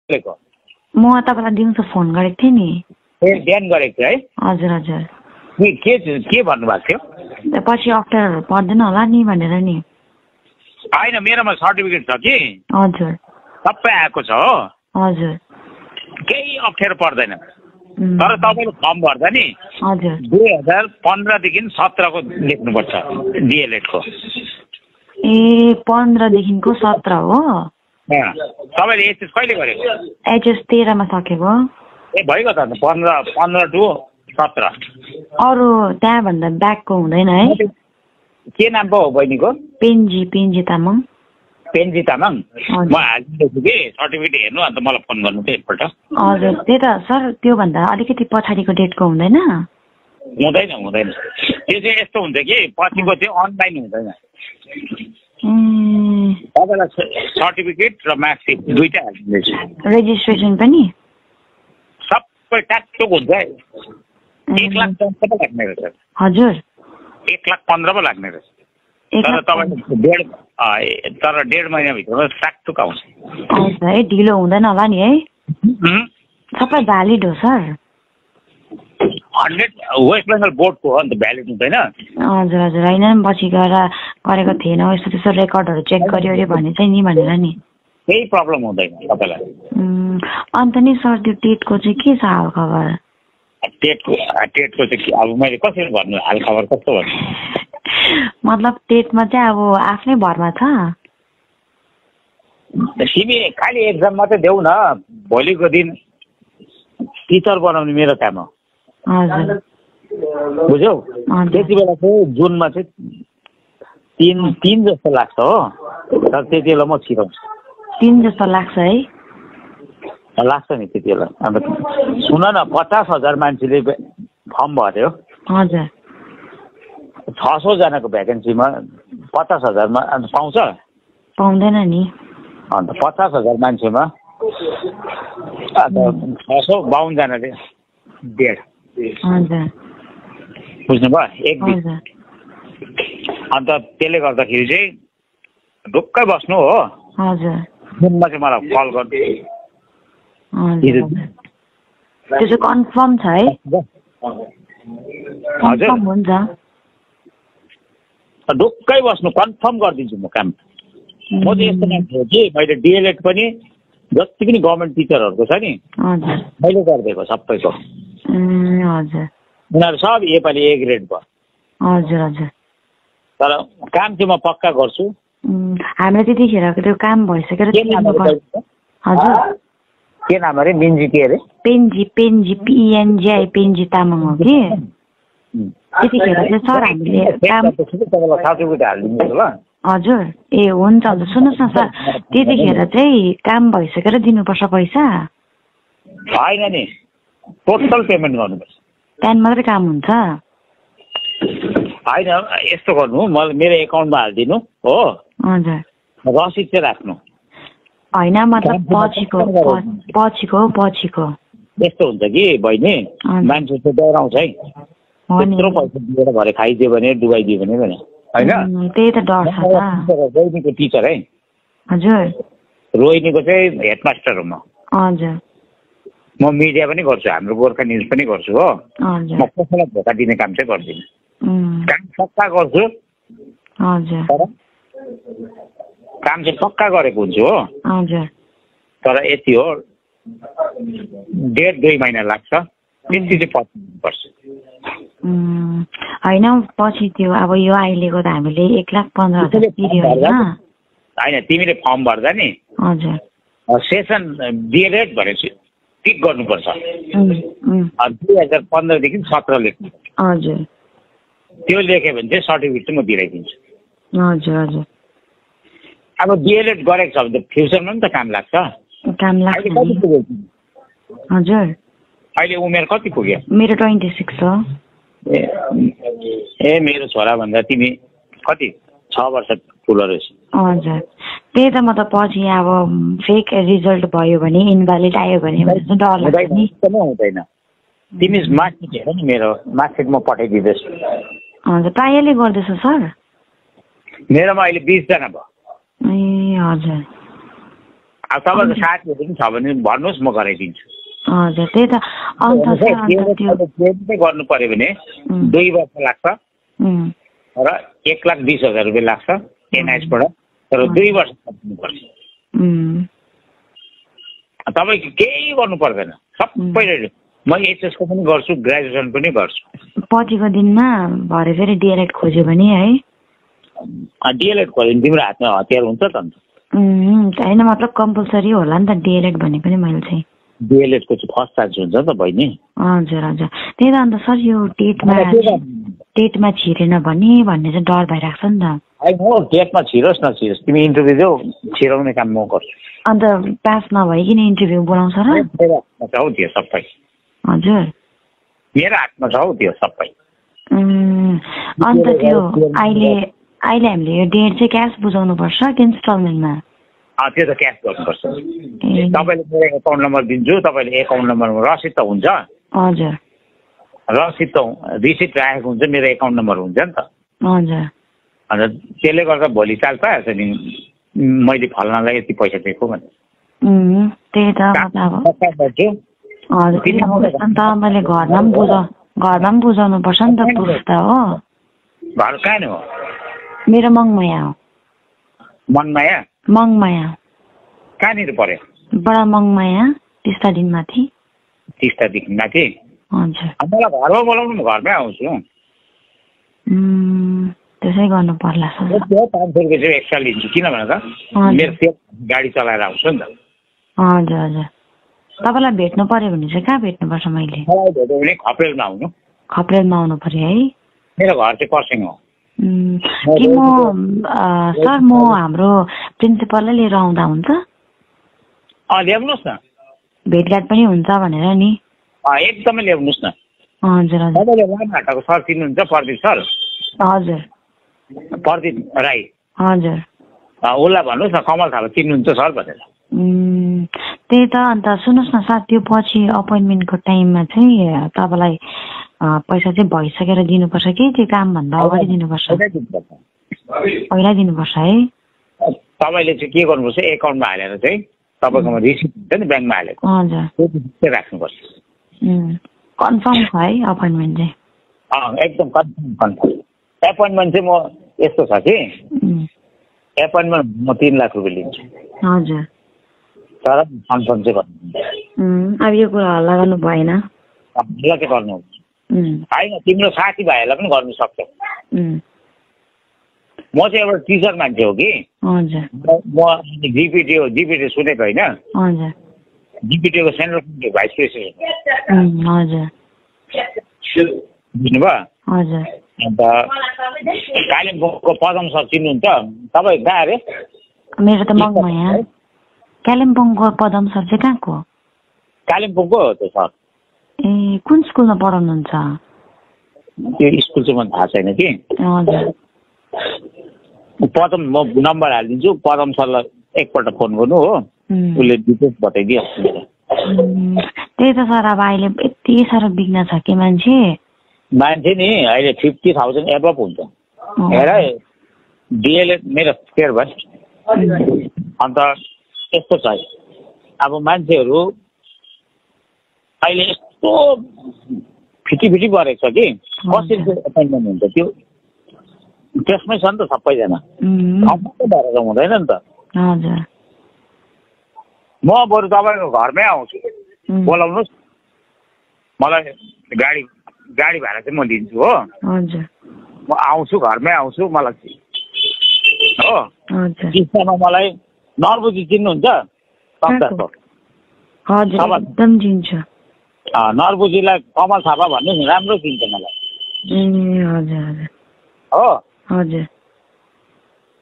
बोलेको? म तपाईँलाई दिउँसो फोन गरेको थिएँ नि। ए बिहान गरेको थियो है? हजुर हजुर। के भन्नुभएको थियो? पछि अप्ठ्यारोहरू पर्दैन होला नि भनेर नि। होइन मेरोमा सर्टिफिकेट छ कि। हजुर। सबै आएको छ हो। हजुर। केही अप्ठ्यारो पर्दैन। तर तपाईँले फर्म भर्दा नि हजुर 2015 देखि 17 को लेख्नुपर्छ डीएलएड को। ए 15 देखिको 17 हो? तपाईँले एचएस कहिले गरेको? एचएस 13 मा सकेको। ए भइगयो त 15 टु 17। अरू त्यहाँभन्दा ब्याकको हुँदैन है? के नाम पो हो बहिनीको? पेन्जी तामाङ। पेन्जी तामाङ। म हालिदिन्छु कि सर्टिफिकेट हेर्नु अन्त मलाई फोन गर्नु त एकपल्ट। हजुर त्यही त सर त्योभन्दा अलिकति पछाडिको डेटको हुँदैन? हुँदैन त्यो चाहिँ यस्तो हुन्छ कि पछिको चाहिँ अनलाइन हुँदैन। तपाईँलाई सर्टिफिकेट र मार्कसिट दुईटै हालिदिँदैछु। रेजिस्ट्रेसन पनि सबै टाकटुक हुन्छ। 1,15,000 पो लाग्ने रहेछ। हजुर 1,15,000 पो लाग्ने रहेछ। तर तपाईँको तर 1.5 महिनाभित्रमा टाकटुक आउँछ। आउँछ है? ढिलो हुँदैन होला नि है? सबै भ्यालिड हो सर? 100 वेस्ट बेङ्गल बोर्डको हो अन्त भ्यालिड हुँदैन। हजुर हजुर। होइन पछि गएर गरेको थिएन यस्तो त्यस्तो रेकर्डहरू चेक गर्यो अरे भने चाहिँ नि भनेर नि। केही प्रब्लम हुँदैन तपाईँलाई। अन्त नि सर त्यो टेटको चाहिँ के छ हालखबर? टेटको चाहिँ अब मैले कसरी भन्नु हालखबर कस्तो भन्नु? मतलब टेटमा चाहिँ अब आफ्नै भरमा छ? तिमी खालि एक्जाम मात्रै देऊ न, भोलिको दिन टिचर बनाउने मेरो काम हो। हजुर बुझ्यौ? त्यति बेला चाहिँ जुनमा चाहिँ 3 जस्तो लाग्छ हो। तर त्यति बेला म सिकाउँछु। 3 जस्तो लाग्छ है? लाग्छ नि त्यति बेला। अब सुन न 50,000 मान्छेले फर्म भर्यो। हजुर। 600 जनाको भ्याकेन्सीमा 50,000 मा पाउँछ? पाउँदैन नि। अन्त 50,000 मान्छेमा अन्त 652 जनाले 1.5। हजुर। बुझ्नुभयो? एक दिन। अन्त त्यसले गर्दाखेरि चाहिँ ढुक्कै बस्नु हो। हजुर। जुनमा चाहिँ मलाई कल गर्नु। त्यो चाहिँ कन्फर्म छ है? हजुर हुन्छ। ढुक्कै बस्नु, कन्फर्म गरिदिन्छु म काम। म चाहिँ यस्तो मान्छे हो कि मैले डीएलएड पनि जति पनि गभर्मेन्ट टिचरहरूको छ नि मैले गरिदिएको सबैको। हजुर। उनीहरू सब योपालि ए ग्रेड भयो। हजुर हजुर। तर काम चाहिँ म पक्का गर्छु। हामीलाई त्यतिखेर त्यो काम भइसकेर हजुर के नाम अरे? मिन्जी के अरे? पेन्जी PENGI पेन्जी तामाङ हो कि। त्यतिखेर चाहिँ सर हामीले काम सर्टिफिकेट हालिदिनु ल। हजुर। ए हुन्छ हुन्छ। सुन्नुहोस् न सर त्यतिखेर चाहिँ काम भइसकेर दिनुपर्छ पैसा? होइन नि टोटल पेमेन्ट गर्नुपर्छ। त्यहाँदेखि मात्रै काम हुन्छ? होइन यस्तो गर्नु मेरो एकाउन्टमा हालिदिनु हो। हजुर। रसिद चाहिँ राख्नु। होइन मतलब पछिको यस्तो हुन्छ कि बहिनी मान्छे चाहिँ डराउँछ है। त्यत्रो पैसा दिएर भरे खाइदियो भने डुबाइदियो भने होइन? त्यही त डर छ त। रोहिणीको टिचर है? हजुर। रोहिणीको चाहिँ हेडमास्टर हो म। हजुर। म मिडिया पनि गर्छु, हाम्रो गोर्खा न्युज पनि गर्छु हो। म कसैलाई धोका दिने काम चाहिँ गर्दिनँ। काम पक्का गर्छु। हजुर। काम चाहिँ पक्का गरेको हुन्छु हो। हजुर। तर यति हो 1.5-2 महिना लाग्छ। त्यति चाहिँ पर्छ। होइन पछि त्यो अब यो अहिलेको त हामीले 1,15,000 तिर्यो होइन? होइन तिमीले फर्म भर्दा नि हजुर सेसन डीएलएड भनेर टिक गर्नुपर्छ। 2015 देखि 17 लेख्नु। हजुर। त्यो लेख्यो भने चाहिँ सर्टिफिकेट चाहिँ म दिइराखिदिन्छु। हजुर हजुर। अब डीएलएड गरेको छ भने त फ्युचरमा पनि त काम लाग्छ। काम लाग्छ। हजुर। अहिले उमेर कति पुग्यो? मेरो 26 हो। ए मेरो छोराभन्दा तिमी कति 6 वर्ष ठुलो रहेछ। हजुर। त्यही त म त पछि अब फेक रिजल्ट भयो भने इनभ्यालिड आयो भने डर लाग्छ नि। हुँदैन। तिमी मार्कसिट हेर नि, मेरो मार्कसिट म पठाइदिँदैछु। हजुर। प्रायःले गर्दैछ सर? मेरोमा अहिले 20 जना भयो। ए हजुर। अब तपाईँको साथीहरू पनि छ भने भन्नुहोस् म गराइदिन्छु। हजुर त्यही त अन्त त्यो गर्नु पर्यो भने 2 वर्ष लाग्छ र 1,20,000 रुपियाँ लाग्छ एनआइएसबाट, तर 2 वर्ष पर्छ। तपाईँको केही गर्नु पर्दैन, सबै म एचएसको पनि गर्छु, ग्रेजुएसन पनि गर्छु। पछिको दिनमा भरे फेरि डिएलएड खोज्यो भने है? डिएलएड खोज्यो भने तिम्रो हातमा हतियार हुन्छ त अन्त। होइन मतलब कम्पलसरी होला नि त डिएलएड भनेको नि। मैले चाहिँ डिएलएडको चाहिँ फर्स्ट चान्स हुन्छ नि त बहिनी। हजुर हजुर त्यही त अन्त सर यो टेटमा छिरेन भने भन्ने चाहिँ डर भइरहेको छ नि त। होइन हो, टेटमा छिरोस् नछिरोस् तिमी इन्टरभ्यू देऊ, छिराउने काम म गर्छु। अन्त पास नभइकन इन्टरभ्यू बोलाउँछ र? मेरो हातमा छ हौ त्यो सबै। हजुर मेरो हातमा छ हौ त्यो सबै। अन्त त्यो अहिले हामीले यो डेट चाहिँ क्यास बुझाउनु पर्छ कि इन्स्टलमेन्टमा? त्यो त क्यास गर्नुपर्छ। तपाईँले मेरो एकाउन्ट नम्बर दिन्छु, तपाईँले एकाउन्ट नम्बरमा रसिद त हुन्छ। हजुर रसिद त रिसिट राखेको हुन्छ, मेरो एकाउन्ट नम्बर हुन्छ नि त। हजुर अन्त त्यसले गर्दा भोलि चाल पाइहाल्छ नि मैले फल्नालाई यति पैसा दिएको भने। त्यही त अन्त मैले घरमा पनि बुझाउनु पर्छ नि त प्रुफ त हो। घर कहाँ नि हो? मेरो मङमाया हो। मनमाया? मङमाया। कहाँनिर पर्यो? बडा मङमाया, टिस्टादेखि माथि। टिस्टादेखि माथि? हजुर। मलाई घरमा बोलाउनु, म घरमै आउँछु। त्यसै गर्नु पर्ला सर। 500 रुपियाँ चाहिँ एक्स्ट्रा लिन्छु, किनभने त मेरो सेफ गाडी चलाएर आउँछु नि त। हजुर हजुर। तपाईँलाई भेट्नु पर्यो भने चाहिँ कहाँ भेट्नुपर्छ मैले? मलाई भेट्यो भने खप्रेलमा आउनु। खप्रेलमा आउनु पर्यो है? मेरो घर चाहिँ पर्सिङ हो। कि सर म हाम्रो प्रिन्सिपललाई लिएर आउँदा हुन्छ? ल्याउनुहोस् न, भेटघाट पनि हुन्छ भनेर नि। एकदमै ल्याउनुहोस् न। हजुर हजुर। तपाईँले लामाहट्टाको सर चिन्नुहुन्छ? प्रदीप सर? हजुर। प्रदीप राई? हजुर। उसलाई भन्नुहोस् न कमल थापा चिन्नुहुन्छ सर भनेर। त्यही त अन्त सुन्नुहोस् न सर, त्यो पछि अपोइन्टमेन्टको टाइममा चाहिँ तपाईँलाई पैसा चाहिँ भइसकेर दिनुपर्छ कि त्यो कामभन्दा अगाडि दिनुपर्छ? पहिला दिनुपर्छ है? तपाईँले चाहिँ के गर्नुपर्छ, एकाउन्टमा हालेर चाहिँ तपाईँकोमा रिसिप्ट हुन्छ नि ब्याङ्कमा हालेको, हजुर, त्यो राख्नुपर्छ। कन्फर्म छ है अपोइन्टमेन्ट चाहिँ? एकदम कन्फर्म। एपोइन्टमेन्ट चाहिँ म यस्तो छ कि एपोइन्टमेन्ट म 3 लाख रुपियाँ लिन्छु। हजुर। तर कन्फर्म चाहिँ गर्नु। अब यो कुरा हल्ला गर्नु भएन? हल्ला चाहिँ गर्नु होइन, तिम्रो साथीभाइहरूलाई पनि गर्नु सक्छौ। म चाहिँ एउटा टिचर मान्छे हो कि। हजुर। म जिपिटी सुनेको होइन? हजुर। जिपिटीको सेन्ट्रल कमिटीको भाइस प्रेसिडेन्ट। हजुर। बुझ्नुभयो? हजुर। अन्त कालिम्पोङको पदम सर चिन्नुहुन्छ? तपाईँ कहाँ अरे? मेरो त मङमाया। कालिम्पोङको पदम सर चाहिँ कहाँको? कालिम्पोङको हो त्यो सर। ए कुन स्कुलमा पढाउनुहुन्छ? त्यो स्कुल चाहिँ मलाई थाहा छैन कि। हजुर। पदम म नम्बर हालिदिन्छु, पदम सरलाई एकपल्ट फोन गर्नु हो, उसले डिटेल्स बताइदिइहाल्छु। त्यही त सर, अब अहिले यति साह्रो बिग्न छ कि मान्छे नि अहिले 50,000 एबभ हुन्छ। हेर डिएलएड मेरो फेयर भयो। अन्त यस्तो छ अब मान्छेहरू अहिले यस्तो फिटी गरेको छ कि कसरी एपोइन्टमेन्ट हुन्छ त्यो त्यसमै छ नि त सबैजना। भएर हुँदैन नि त। हजुर। म बरु तपाईँको घरमै आउँछु, बोलाउनुहोस्, मलाई गाडी भाडा चाहिँ म दिन्छु हो। हजुर। म आउँछु, घरमै आउँछु, मलाई हो। हजुर। टिस्टामा मलाई नर्बुजी चिन्नुहुन्छ? हजुर एकदम चिन्छु। नर्बुजीलाई कमल थापा भन्नु नि, राम्रो चिन्छ मलाई। हजुर हजुर। हो। हजुर।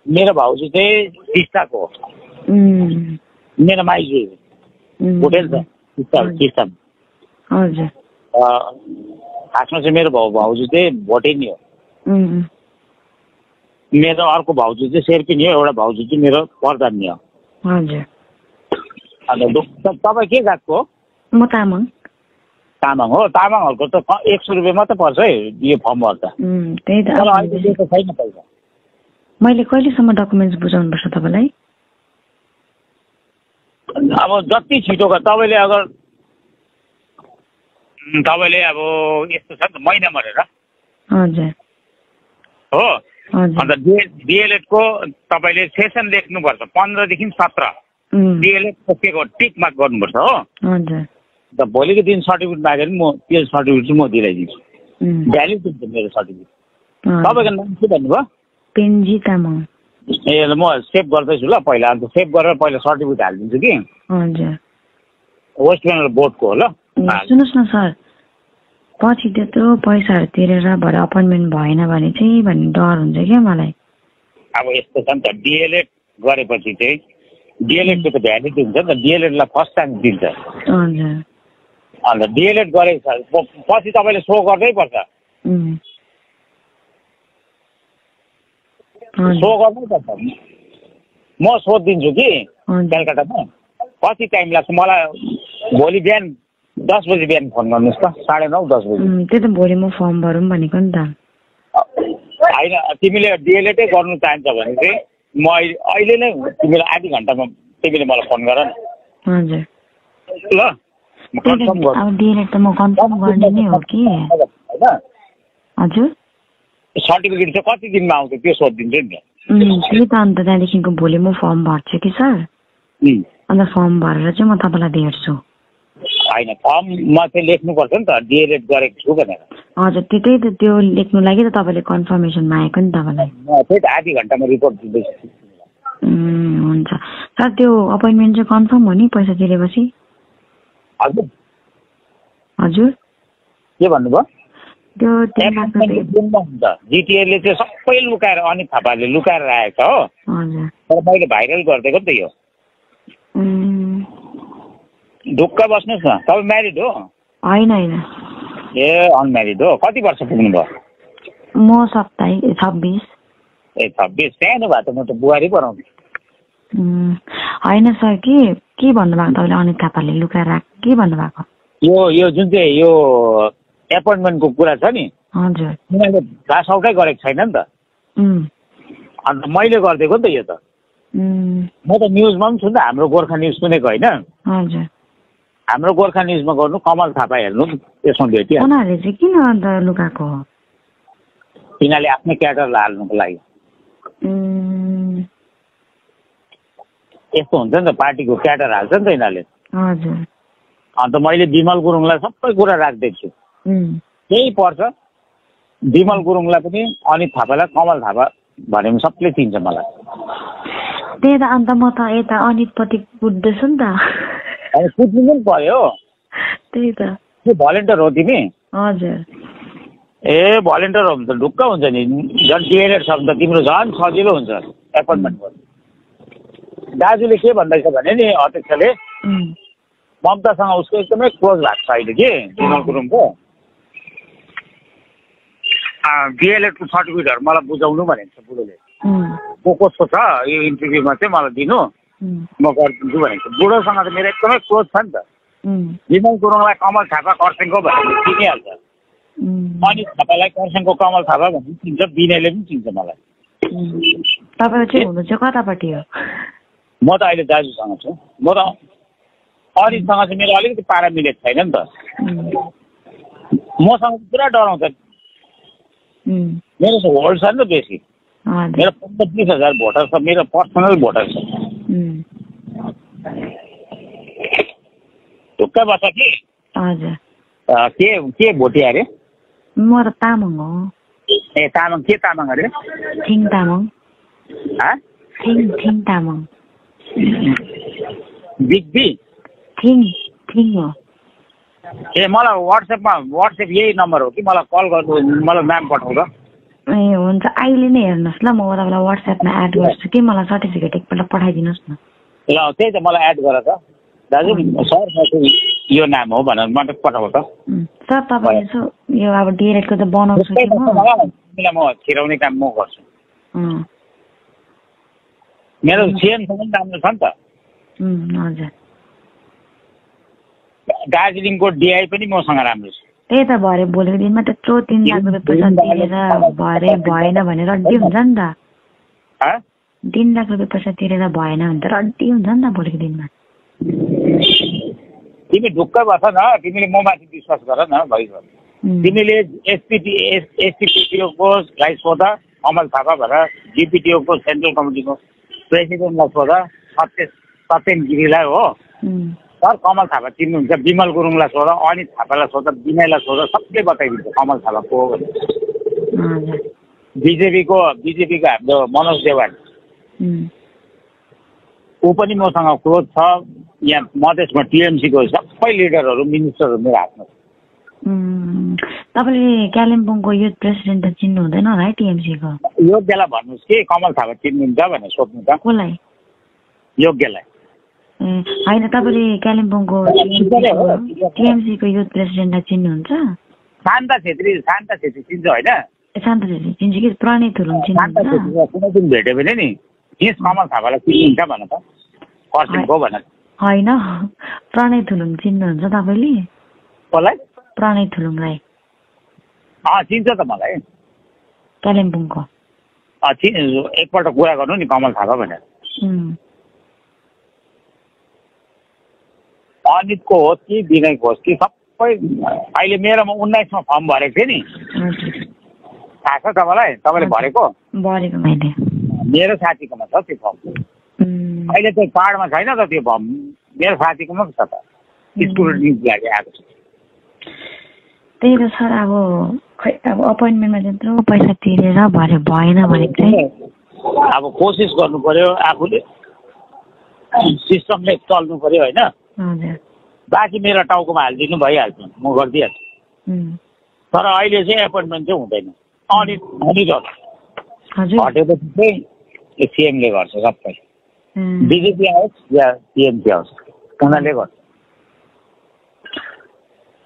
मेरो भाउजू चाहिँ टिस्टाको हो। मेरो माइजू होटेल छ टिस्टामा। हजुर। खासमा चाहिँ मेरो भाउजू चाहिँ भोटेनी हो। मेरो अर्को भाउजू चाहिँ शेर्पिनी हो, एउटा भाउजू चाहिँ मेरो प्रधानी हो। हजुर। अन्त तपाईँ के जातको हो? म तामाङ। तामाङ हो। तामाङहरूको त 100 रुपियाँ मात्रै पर्छ है यो फर्म भर्दा। त्यही त। छैन पैसा। मैले कहिलेसम्म डकुमेन्ट्स बुझाउनुपर्छ तपाईँलाई? अब जति छिटो तपाईँले अगर तपाईँले अब यस्तो छ नि त महिना मरेर हजुर हो अन्त डिएलएडको तपाईँले सेसन लेख्नुपर्छ 15 देखि 17 डिएलएड सकिएको टिक मार्क गर्नुपर्छ हो हजुर अन्त भोलिको दिन सर्टिफिकेट माग्यो भने म त्यो सर्टिफिकेट चाहिँ म दिलाइदिन्छु भ्यालिड हुन्छ मेरो सर्टिफिकेट तपाईँको नाम के भन्नुभयो पेन्जी तामाङ ए म सेभ गर्दैछु ल पहिला अन्त सेभ गरेर पहिला सर्टिफिकेट हालिदिन्छु कि हजुर वेस्ट बेङ्गल बोर्डको हो ल सुन्नुहोस् न सर पछि त्यत्रो पैसाहरू तिरेर भरे अपोइन्टमेन्ट भएन भने चाहिँ भन्ने डर हुन्छ क्या मलाई अब यस्तो छ नि त डिएलएड गरेपछि चाहिँ डिएलएडको त भ्यालिड हुन्छ नि त डिएलएडलाई फर्स्ट चान्स दिन्छ हजुर अन्त डिएलएड गरेको पछि तपाईँले सो गर्दै पर्छ सो गर्नै पर्छ म सोधिदिन्छु कि कलकत्तामा कति टाइम लाग्छ मलाई भोलि बिहान 10 बजी बिहान फोन गर्नुहोस् त 9:30 10 बजी त्यही त भोलि म फर्म भरौँ भनेको नि त होइन तिमीले डिएलएडै गर्नु चाहन्छ भने चाहिँ म अहिले नै तिमीलाई आधी घन्टामा तिमीले मलाई फोन गर न हजुर ल म कन्फर्म गर्छु अब डिएलएड त म कन्फर्म गर्ने नै हो कि हैन हजुर सर्टिफिकेट चाहिँ कति दिनमा आउँछ त्यो सोधिदिन्छु नि त्यही त अन्त त्यहाँदेखिको भोलि म फर्म भर्छु कि सर अन्त फर्म भरेर चाहिँ म तपाईँलाई भेट्छु होइन फर्ममा चाहिँ लेख्नुपर्छ नि त डिएलएड गरेको छु भनेर हजुर त्यही त त्यो लेख्नु लागि त तपाईँले कन्फर्मेसन मागेको नि तपाईँलाई त्यही त आधी घन्टामा रिपोर्ट दिँदैछु हुन्छ सर त्यो अपोइन्टमेन्ट चाहिँ कन्फर्म हो नि पैसा तिरेपछि हजुर हजुर के भन्नुभयो त्यो हुन्छ जिटिएले चाहिँ सबै लुकाएर अनित थापाले लुकाएर राखेको छ हो हजुर तर मैले भाइरल गरिदिएको नि त यो ढुक्क बस्नुहोस् न तपाईँ म्यारिड हो होइन होइन ए अनम्यारिड हो कति वर्ष पुग्नुभयो म 26 ए 26 सानो भए त म त बुहारी बनाउँछु होइन सर के भन्नुभएको तपाईँले अनित थापाले लुकाएर के भन्नुभएको यो जुन चाहिँ यो एपोइन्टमेन्टको कुरा छ नि हजुर उनीहरूले पास आउटै गरेको छैन नि त अन्त मैले गरिदिएको नि त यो त म त न्युजमा पनि छु नि त हाम्रो गोर्खा न्युज सुनेको होइन हजुर हाम्रो गोर्खा न्युजमा गर्नु कमल थापा हेर्नु त्यसमा भेटिहाल्छ उनीहरूले चाहिँ किन अन्त लुकाएको हो तिनीहरूले आफ्नै क्याडरलाई हाल्नुको लागि यस्तो हुन्छ नि त पार्टीको क्याडर हाल्छ नि त यिनीहरूले हजुर अन्त मैले विमल गुरुङलाई सबै कुरा राखिदिएको छु केही पर्छ विमल गुरुङलाई पनि अनित थापालाई कमल थापा भने सबले चिन्छ मलाई त्यही त अन्त म त यता अनितपट्टि कुद्दैछु नि त अनि कुद्नु पनि पर्यो त्यही त के भलिन्टियर हो तिमी हजुर ए भलिन्टियर हो भने त ढुक्क हुन्छ नि झन् डिएलएड छ भने त तिम्रो झन् सजिलो हुन्छ एपोइन्टमेन्ट गर्नु दाजुले के भन्दैछ भने नि अध्यक्षले ममतासँग उसको एकदमै क्लोज भएको छ अहिले कि विमल गुरुङको डिएलएडको सर्टिफिकेटहरू मलाई बुझाउनु भनेको छ बुढोले को कसको छ यो इन्टरभ्यूमा चाहिँ मलाई दिनु म गरिदिन्छु भनेको छ बुढोसँग त मेरो एकदमै क्लोज छ नि त विमल गुरुङलाई कमल थापा खरसाङको भनेर चिनिहाल्छ अनित थापालाई खरसाङको कमल थापा भन्ने चिन्छ विनयले पनि चिन्छ मलाई तपाईँ चाहिँ हुनु चाहिँ कतापट्टि हो म त अहिले दाजुसँग छु म त अनितसँग चाहिँ मेरो अलिकति पारा मिलेको छैन नि त मसँग पुरा डराउँछ मेरो चाहिँ होल्ड छ नि त बेसी मेरो 15-20 हजार भोटर छ मेरो पर्सनल भोटर छ ढुक्क बस्छ कि हजुर के भोटे अरे म त तामाङ हो ए तामाङ के तामाङ अरे thing Tamang thing Tamang big B thing हो ए मलाई वाट्सएप यही नम्बर हो कि मलाई कल गर्नु मलाई नाम पठाउँछ ए हुन्छ अहिले नै हेर्नुहोस् ल म तपाईँलाई वाट्सएपमा एड गर्छु कि मलाई सर्टिफिकेट एकपल्ट पठाइदिनुहोस् न ल त्यही त मलाई एड गर त दाजु सर यो नाम हो भनेर मलाई पठाऊ त सर तपाईँले यसो यो अब डिएलएडको त बनाउँछु कि तिमीलाई म छिराउने काम म गर्छु मेरो सिएमसँग पनि राम्रो छ नि त हजुर दार्जिलिङको डिआई पनि मसँग राम्रो छ त्यही त भरे भोलिको दिनमा त्यत्रो 3 लाख रुपियाँ पैसा तिरेर भरे भएन भने रड्डी हुन्छ नि त 3 लाख रुपियाँ पैसा तिरेर भएन भने त रड्डी हुन्छ नि त भोलिको दिनमा तिमी ढुक्कै बस न, तिमीले म माथि विश्वास गर न भइगयो। तिमीले एसपिटिओको लाई सोध, अमल थापा भनेर जिपिटिओको सेन्ट्रल कमिटीको प्रेसिडेन्टलाई सोध, सत्यन गिरीलाई हो, सर कमल थापा चिन्नुहुन्छ, विमल गुरुङलाई सोध, अनित थापालाई सोध, विनयलाई सोध, सबले बताइदिन्छ कमल थापा को हो भने। बिजेपीको हाम्रो मनोज देवान ऊ पनि मसँग क्लोज छ। यहाँ मधेसमा टिएमसीको सबै लिडरहरू मिनिस्टरहरू मेरो हातमा छ। तपाईँले कालिम्पोङको युथ प्रेसिडेन्ट त चिन्नु हुँदैन होला है टिएमसीको? योग्यलाई भन्नुहोस् कि कमल थापा चिन्नुहुन्छ भनेर सोध्नु त। कसलाई? योग्यलाई। होइन, तपाईँले कालिम्पोङको टिएमसीको युथ प्रेसिडेन्टलाई चिन्नुहुन्छ? शान्ता छेत्री चिन्छ होइन? शान्ता छेत्री चिन्छ कि प्रणय थुलुङ चिन्नुहुन्छ? कुनै दिन भेट्यो भने नि यस कमल थापालाई चिन्नुहुन्छ भन त, खरसाङको भन। होइन, प्रणय थुलुङ चिन्नुहुन्छ तपाईँले? कसलाई? प्रणय थुलुङलाई। चिन्छ त मलाई। कालिम्पोङको एकपल्ट कुरा गर्नु नि कमल थापा भनेर। अनितको होस् कि विनयको होस् कि सबै अहिले मेरोमा 19 मा फर्म भरेको थिएँ नि, थाहा छ तपाईँलाई? तपाईँले भरेको? भरेको मैले। मेरो साथीकोमा छ त्यो फर्म। अहिले चाहिँ पाहाडमा छैन त त्यो फर्म, मेरो साथीकोमा छ त, स्कुल न्युज लागि आएको छ। त्यही त सर, अब अपोइन्टमेन्टमा त्यत्रो पैसा तिरेर भएन भने चाहिँ अब कोसिस गर्नु पर्यो, आफूले सिस्टमले चल्नु पर्यो होइन। बाँकी मेरो टाउकोमा हालिदिनु भइहाल्छ, म गरिदिइहाल्छु। तर अहिले चाहिँ एपोइन्टमेन्ट चाहिँ हुँदैन। हटेपछि चाहिँ सिएमले गर्छ सबै, बिजेपी आओस् या टिएमसी आओस् उनीहरूले गर्छ।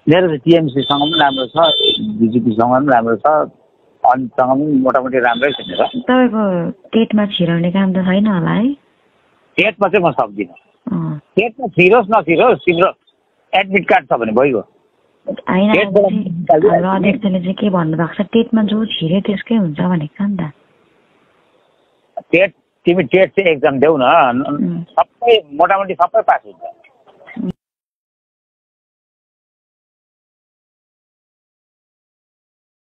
मेरो चाहिँ टिएमसीसँग पनि राम्रो छ, बिजेपीसँग पनि राम्रो छ, अनितसँग पनि मोटामोटी राम्रै छ मेरो। तपाईँको टेटमा छिराउने काम त छैन होला है? टेटमा चाहिँ म सक्दिनँ। टेटमा छिरोस् नछिरोस्, तिम्रो एडमिट कार्ड छ भने भइगयो। होइन, हाम्रो अध्यक्षले चाहिँ के भन्नुभएको छ, टेटमा जो छिर्यो त्यसकै हुन्छ भनेको छ नि त। तिमी टेट चाहिँ एक्जाम देऊ न, सबै मोटामोटी सबै पास हुन्छ।